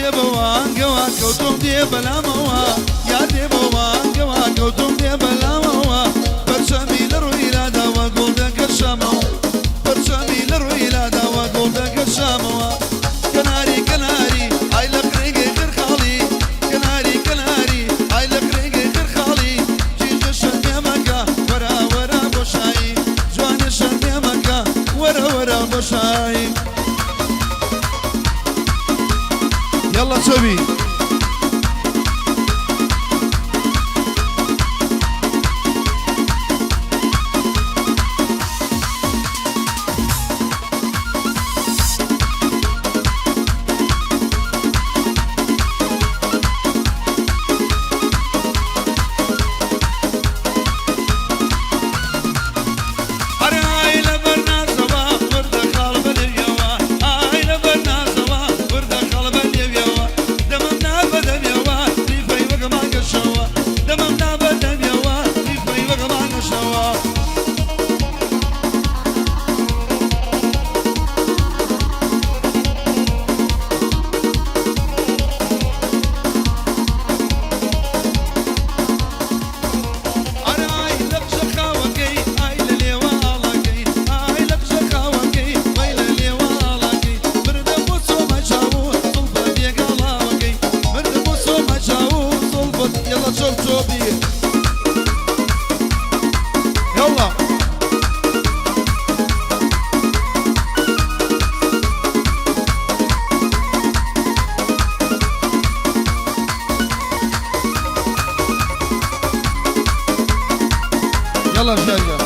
دێ بە وانگەوە کەوتۆم دێ بەلامەوە، یار دێ بە وانگەوە کەوتۆم دێ بەلامەوە، پەرچەمی لە ڕووی لاداوە گوڵ دەگەشامەوە، پەرچەمی لە ڕووی لاداوە گوڵ دەگەشامەوە. کەناری کەناری ئای لە قرنگی قرخاڵی، کەناری کەناری ئای لە قرنگی قرخاڵی، کیژە شەرمێ مەکە وەرە وەرە بۆ شایی، جوانێ شەرمێ مەکە وەرە وەرە بۆ شایی. یاڵڵا چۆبی. ئەرێ ئای لەبەر نازەوە وردە خاڵ بە لێویەوە، ئای لەبەر نازەوە وردە خاڵ بە لێویەوە، دەمم نا بە دەمیەوە لیفەی وەک مانگەشەوە، دەمم نا بە دەمیەوە لیفەی وەک مانگەشەوە. ئەرێ ئای لە قژە خاوەکەی، ئای لە لێوە ئاڵاکەی، ئای لە قژە خاوەکەی، وەی لە لێوە ئاڵاکەی، مردم بۆ سۆمای چاو و زوڵفە بێگاڵاوەکەی، مردم بۆ سۆمای چاو و زوڵفە. یەڵا چۆپ چۆپی یەڵا. یەڵا ژیار گیان.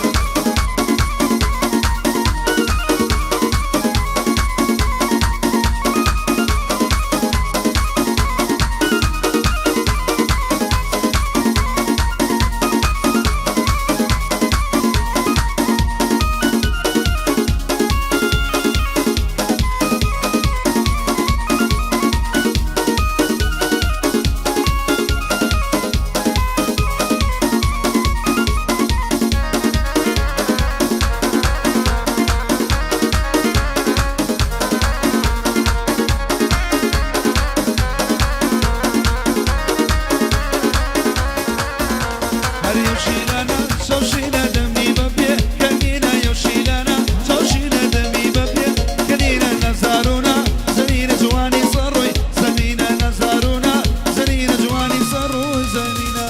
هەر یەو شیلانە چەو شینە دەمی بە پێ کەنینە، یەو شیلانە چەو شینە دەمی بە پێ کەنینە، نەزارونا زەمینە جوانی سەڕۆی زەمینە، نەزارونا زەمینە جوانی سەڕۆی زەمینە.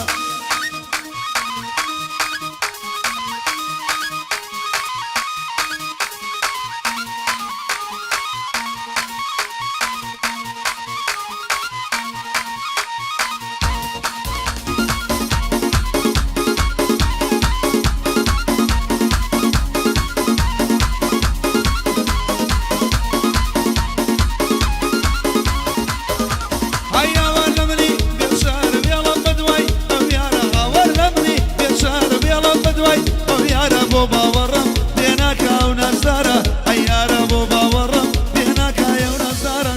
هەی هاوار لە منی بێچارە بێڵم بەدوای ئەو یارە، هاوار لە منی بێچارە بێڵم بەدوای ئەو یارە، بۆ باوەڕم پێ ناکا ئەو نازدارە، ئەی یارە بۆ باوەڕم پێ ناکا ئەو نازدارە.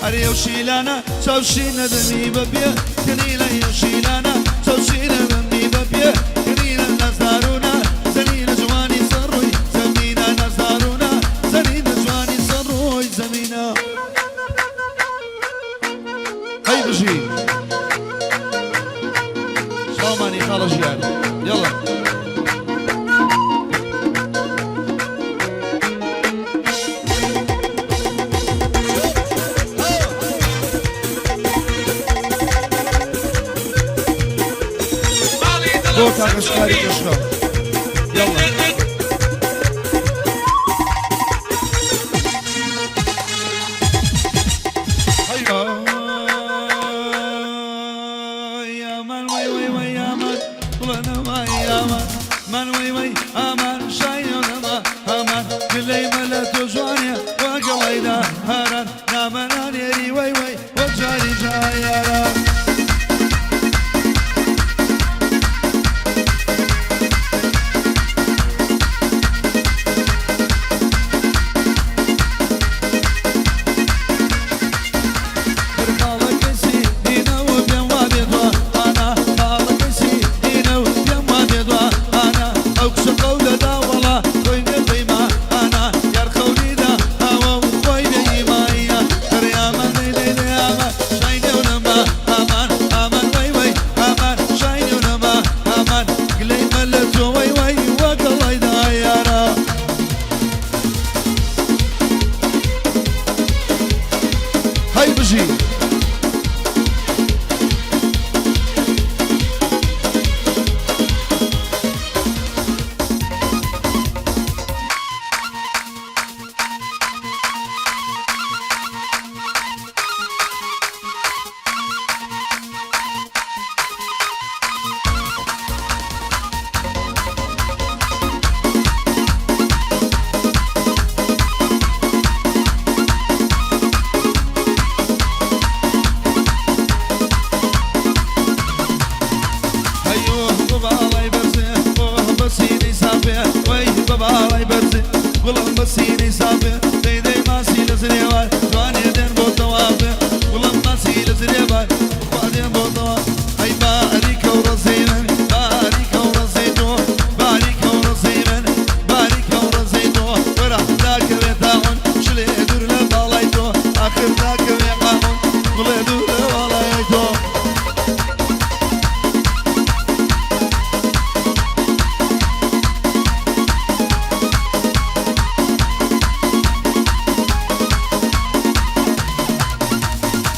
ئەرێ ئەو شیلانە چاو شینە دەمی بە پێ کنیلە، ئەو شیلانە چاو شینە دەمی بە پێ کنیلە، نازدارونا زەمینە جوانی سەر ڕووی زەمینە، نازدارونا زەمینە جوانی سەر ڕووی زەمینە. هەی بژی ساڵمانی خاڵە ژیان یەڵا. بۆ کاکەشکاری کەشخە یەڵا. ئامان وەی وەی وەی ئامان بڵێنەوە ئامان من وەی وەی ئامان شایەنەوە ئامان گلەی مەلە تۆ جوانێ وەگەڵیدا هاران نامەنانێری وەی وەی وە جاری جایاران. خاڵەکەسی دینە و پێم وا بێتوە ئانا، خاڵەکەسی دینە و پێم وا بێتوە ئانا، ئەو کچە قەولەدا وەڵا خۆی بێ پەیما ئانا، یار خەونیدا ئاوە و خۆی بێ ئیمایە. دەرێ ئامان دەی دەی دەی ئامان. هەی بژی. هەیۆه بە باڵای بەرزێ ئۆه بە سینەی سافێ وەی بە باڵای بەرزێ گوڵم بە سینەی سافێ دەی دەی ماسی لە زرێوار جوانێ دێن بۆ تەوافێ گوڵم ماسی لە زرێوار خوا دێن بۆ تەواف ئەی باریکە و ڕەزەی من باریکە و ڕەزەی تۆ باریکە و ڕەزەی من باریکە و ڕەزەی تۆ وەرە داکەوێ تاعون شلێ دوور لە باڵای تۆ ئاخر داکەوێ قاعون گوڵێ دوور لە باڵای تۆ.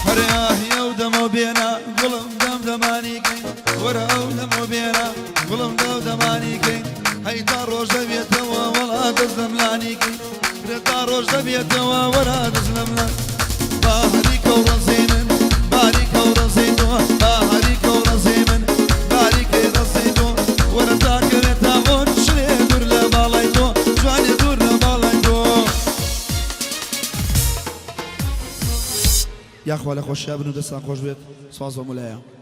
هەرێ ئاهی ئەو دەمەو بێنە گوڵم دەم دەمانی کەین وەرە ئەو دەمەو بێنە گوڵم دەو دەمانی کەین هەی تا ڕۆژ دەبێتەوە وەڵا دەست لەملانی کەین رێ تا ڕۆژ دەبێتەوە وەرە دەست لەملان با هەریکە و ڕەزەی من باریکە و ڕەزەی تۆ با هەریکە و ڕەزەی من باریکەی ڕەزەی تۆ وەرە تا کەوێ تا غۆن شلێ دوور لە باڵای تۆ جوانێ دوور لە باڵای تۆ. یاخوا لە خۆشیا بن و دەستان خۆش بێت سوپاس بۆ مولایە.